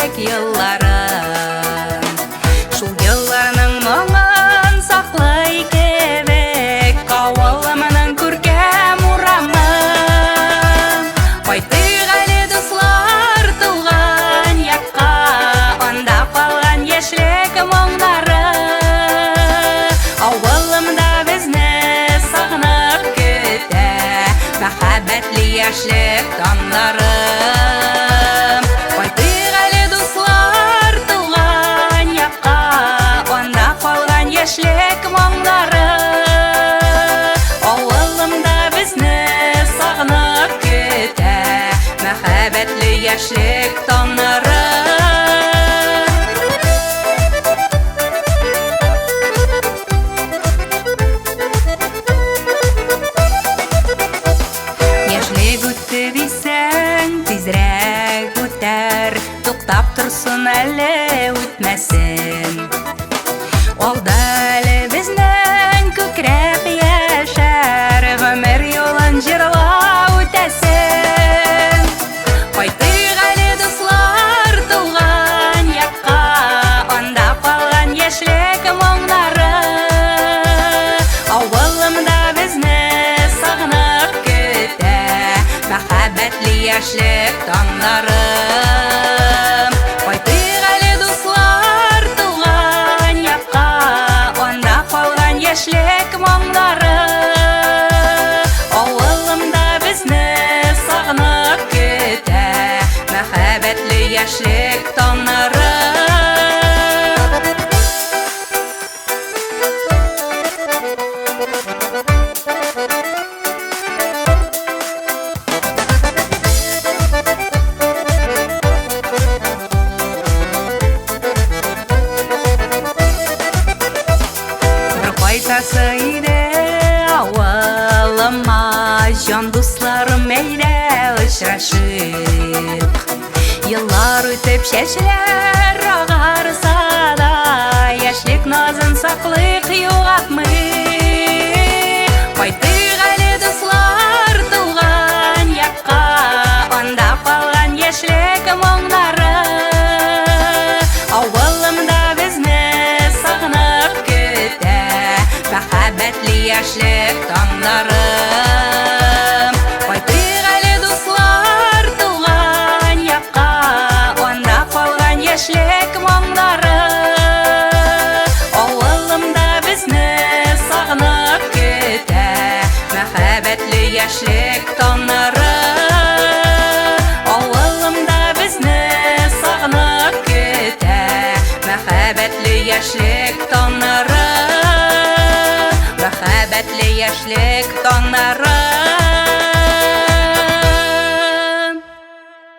яшьлек еллары. Шул елларның моңын саклый кебек авылымның күркәм урамы. Кайтыйк әле, дуслар, туган якка, анда калган яшьлек моңнары. Авылымда безне сагынып көтә мәхәббәтле яшьлек таңнары. Кайтыйк әле, дуслар, туган якка, анда калган яшьлек моңнары. Авылымда безне сагынып көтә мәхәббәтле яшьлек таңнары. Яшьлек үтте дисәң, тизрәк үтәр, туктап торсын әле, үтмәсен. Алда әле безнең күкрәп яшәр, гомер юлын җырлап үтәсен. Кайтыйк әле, дуслар, туган якка, анда калган яшьлек моңнары. Авылымда безне сагынып көтә мәхәббәтле яшьлек таңнары. Кайтыйк әле, дуслар, туган якка, анда калган яшьлек моңнары. Авылымда безне сагынып көтә мәхәббәтле яшьлек таңнары. Бер кайтасы иде авылыма, җан дусларым, әйдә очрашыйк. Еллар үтеп чәчләр агарса да, яшьлек назын саклыйк, югалтмыйк. Кайтыйк әле, дуслар, туган якка, анда калган яшьлек моңнары. Авылымда безне сагынып көтә мәхәббәтле яшьлек таңнары. Кайтыйк әле, дуслар, туган якка, анда калган яшьлек моңнары. Авылымда безне сагынып көтә мәхәббәтле яшьлек таңнары. Авылымда безне сагынып көтә мәхәббәтле яшьлек таңнары. Мәхәббәтле яшьлек таңнары.